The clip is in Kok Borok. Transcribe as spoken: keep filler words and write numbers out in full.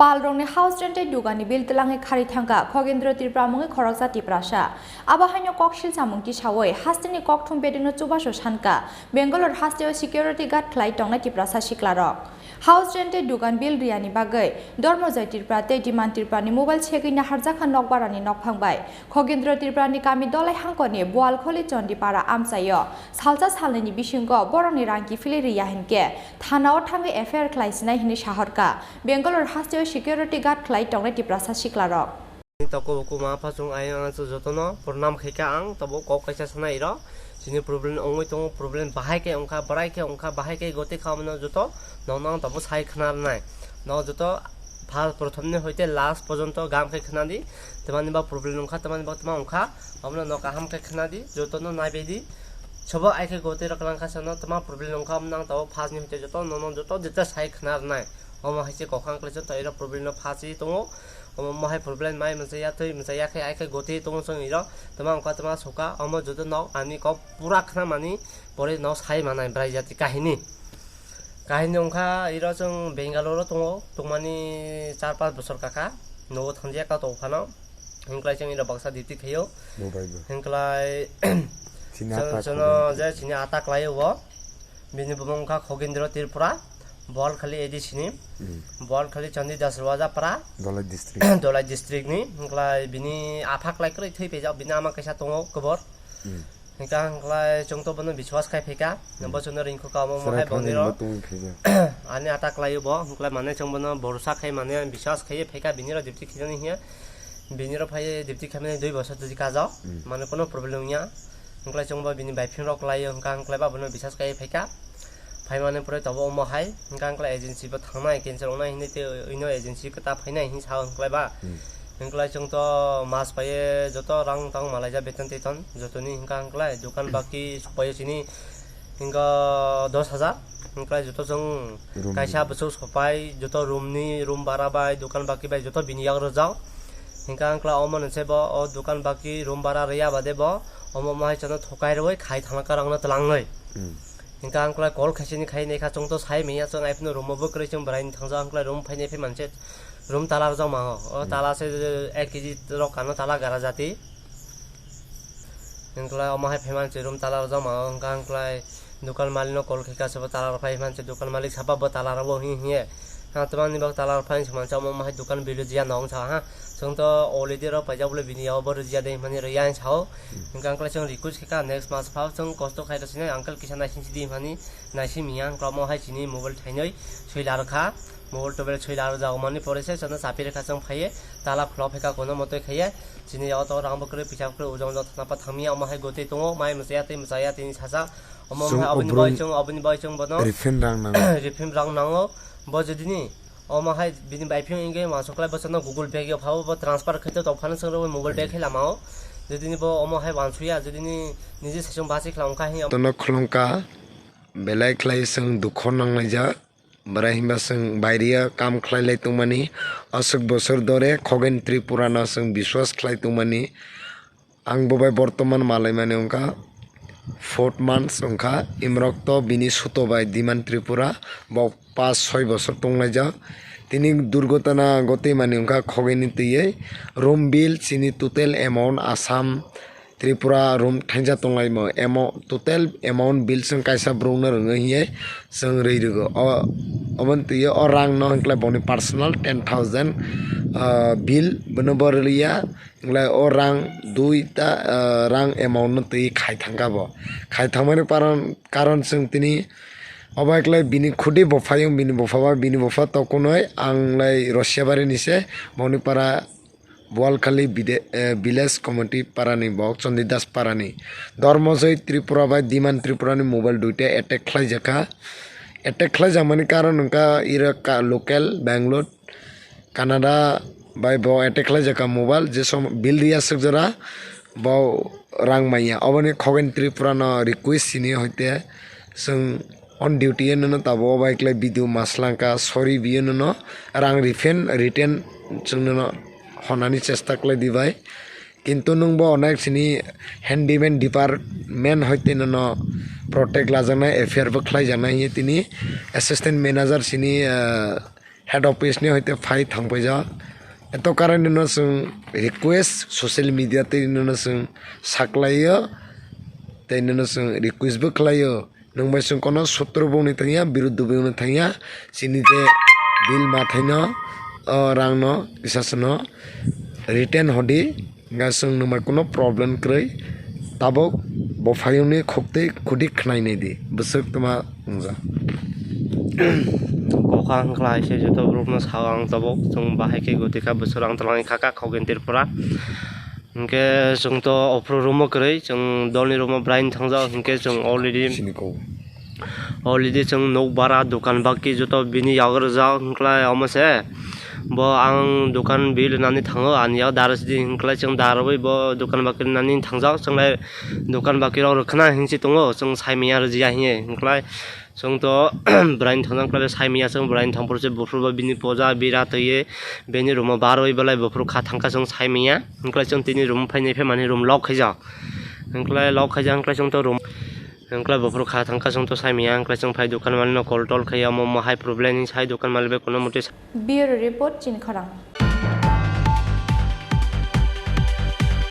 Palrokni house rent tei dugani bill twlangwi kharwi thangkha Khogindra Tripura mungwi khoroksa Tiprasa. Abo haino kok silchamung tisawi hasteni kokthum bedekno chubachu sankha. Bangalore hasteo security guard khlai tongnai Tiprasa siklarok. House rent tei dugan bill riyani bagwi Dharmojoy Tripura tei Diman Tripurani mobile segwi naharjakha nokbarani nokphang bai. Khogindra Tripurani kami Dolai hangkorni Bualkholi Chandipara amchaio salsa salnwini bisingo borokni rang kiphilwi riya hinkhe thanao thangwi F I R khlai sinai hinwi sahorkha. Bangalore hasteo security guard khlai tongnai Tiprasa siklarok. Toko buku ma pha chwng ayang ang jotono purnam khaikha ang, tabo kok kaisa sanai iro. Chini problem ongwi tongo, problem bahai khe ongkha, bwrai khe ongkha, bahai khe gotwi kha, omono joto nokno ang tabo sai khna rwnai. No joto pha prothomni hoite last porjonto gam khe khna di, tamani ba problem ongkha, tamani ba tama ongkha, omono no kaham khe khna di, jotono naibai di. Sobo ai khe gotwi rok lang kha sano tama problem ongkha, omono ang tabo phasni hoite joto nono joto jeta sai khna rwnai. Omo hai se kokhang kle joto iro problem no phaswi tongo. Omo mohai problem mai masa ya twi masa ya khe ai khe gotwi tongo chwng iro. Tama ongkha tama sokha omo joto nok ani kok pura khna mani pore nok sai manai bwrai jati kahini. Kahini ongkha iro chwng Bangalore o tongo, tongmani char panch bosor kaka nogo thangjak ka tong phano. Hwnklai chwng iro baksa duty khaio. Bo bai bo. Hwnklai Chini chwng ata chwngno Khogindra. Je chini ata khlaio bo. Bini bumung wngkha Khogindra Tripura, Boalkhali A D C ni, Hmm. Boalkhali Chandida Sarwajapara, Dolai district. Dolai district ni, hwnklai bini apha klai kwrwi thwi paijak, bini ama kaisa tongo kwbor. Hmm. Hwnka hwnklai chwng to bono biswas khai phaikha, Hmm. Bo chwngno ringkho ka omo Chwrai mohai thangwi boniro. Bo tongwi khaijak. Ani ata klaio bo, hwnklai mane chwng bono borosa khai mane biswas khai phaikha, bini rok duty khinani hiya, bini rok phai duty khaimani dui bosor twi kajak, Hmm. Mane kono problem wngya. Hwnklai chwngbo bini bai phim rok kwlaio, hwnka hwnklai ba bono biswas kai phaikha. Phaimani pore tobo omo hai, hwnka hwnklai agency bo thangnai, cancer wngnai hinwi tei ino agency kwta phainai hinwi sao hwnklai ba. Hmm. Hwnklai chwng to mas paiye joto rang tang malaijak beton teton jotoni hwnka hwnklai, dukan baki supaio chini hwnka dos hajar, hwnklai joto chwng Room kaisa ni. Bwswk sopai, joto room ni, room bara bai, dukan baki bai joto bini yak rwjak. Hwnka hwnklai omo nwnse bo o dukan baki room bara rwya bade bo omo mohai chwngno thokai rwui khai thangna karangno twlangwi. Hmm. Hwnka hwnklai call khaisini khai naikha chwngto sai manya chwng ai phano room o bo kwrwi chwng bwraini thangjak hwnklai room phainai phai manse room tala rwjak mango. O Hmm. Tala se ek kg rok kano tala gara jati. Hwnklai omo hai phaiman se room tala rwjak mango hwnka hwnklai dukan malik no call khaikha sabo tala rwphai manse dukan malik sapa bo tala rwbo hwnwi hwnye. Ha, twmani bok tala rwphai se manse omo hai dukan bill rwjya nong sa ha. Chwng to already rok paijak bole bini yago bo rwjya de hwnmani rwya hwn sao. Hwnka hwnklai chwng request khaikha next mas phao chwng kosto khai rw sini uncle kisa naising sidi hwnmani naising miya hwnka omo hai chini mobile thainwi swi la rwkha. Mobile tobel swi la rwjak mani pore se chwngno chapi rwkha chwng phaiye tala khulok phaikha kono motoi khaiye. Chini yago to rang bo kwrwi pisa kwrwi ujang ujang thangna pa thangmiya omo hai gotwi tongo mai mwchaya tei mwchaya tini sacha omo Chwng hai oboni obrung bai chwng oboni bai chwng bono refund rang nango. Refund rang nango bo jodi ni omo hai bini bai phiyong inge ma choklai bo chwngno Google Pay yo phabo bo transfer khaito tong phano chwng rw mobile pay khai lama o jodi ni bo omo hai wansuya jodi ni niji saichung basi khla ongkha hi. Tono khulungkha belai khlai chwng dukho nanglaijak. Bwrai hwnba chwng bairiya kam khlai lai tongmani, aswk bosor dore Khogen Tripura no chwng biswas khlai tongmani. Ang bo bai bortoman malaimani wngkha four months wngkha, imrok to bini suto bai Diman Tripura, bo pas soi bosor tonglaijak. Tini durgotona gotwi mani wngkha Khogeni twiwi room bill chini total amount Assam Tripura room thainsa tonglaimo, amo-, total amount bill chwng kaisa borokno rwngwi hiye chwng rwi rwgo. O, oboni twiwi o rangno hwnkhe boni personal ten thousand, ah, bill bono bo rwliya, hwnkhe o rang dui ta, ah, rang amount no twi khai thangkha bo. Khai thangmani paron, karon chwng tini obo hai khlai bini khudi bopha yung, bini bopha ba, bini bopha tokunoi ang lai Rosiabari ni se, boni para Bualkhali bide-, eh, village committee parani bok Chandidas parani. Dharmojoy Tripura bai Diman Tripurani mobile duita attack khlaijakha. Attack khlaijakmani karon wngkha ira ka local Bangalore, Canada bai bo attack khlaijakha mobile je som bill riya swkjora bo rang manya. Oboni Khogen Tripurano request sini hoite chwng on duty o nono tabuk o bai khlai video maslangkha, sorry biyo nono rang refund, return chwng nono honani chesta khlai di bai. Kintu nwng bo onek sini handyman department hoite nono protect lajaknai, F I R bo khlaijaknai hinwi tini assistant manager sini, ah, head office ni hoite phai thangpaijak. Eto karon no chwng request social media tei no chwng saklaio tei no chwng request bo khlaio. Nwng bai chwng kono sotro bongni thangya, biruddu bongni thangya, chini je bill mathaino, o rangno kisa chwngno return hodi, hwnkhe chwng nwng bai kono problem kwrwi. Tabuk bo phayungni khuktwi khudi khwnai nai di, bwswk twma wngjak. Kokha wngkhlai se joto borokno sao ang tabuk, chwng bahai khe goti kha bwswk rang twlangwi kha kha Khogin Tripura. Hinkhe chwng to ophru room o kwrwi, chwng dolni room o brain thangjak, hinkhe chwng already, Sini kok. Already chwng nok bara, dukan baki joto bini yago rwjak, hinklai omo se bo ang dukan bill nani thango, ani yago dara sidi, hinklai chwng dara rwui bo dukan baki nani thangjak, chwnglai dukan baki rok rwkhwna hinsi tongo, chwng sai manya rwjya hiye, hinklai chwng to brain thangjak, hinklai sai manya chwng brain thangphuru se buphuru bo bini poja bira twiwi bini room o barwi belai buphuru kha thangkha chwng sai manya. Hwnkhe chwng tini room phainai phaimani room lock khaijak. Hwnkhe lock khaijak, hwnkhe chwng to room, hwnkhe buphuru kha thangkha chwng to sai manya, hwnkhe chwng phai dukan malik no call tol khai omo omo hai problem hinwi sai dukan malik bai kono motwi sa- Bureau report, Chini Khorang.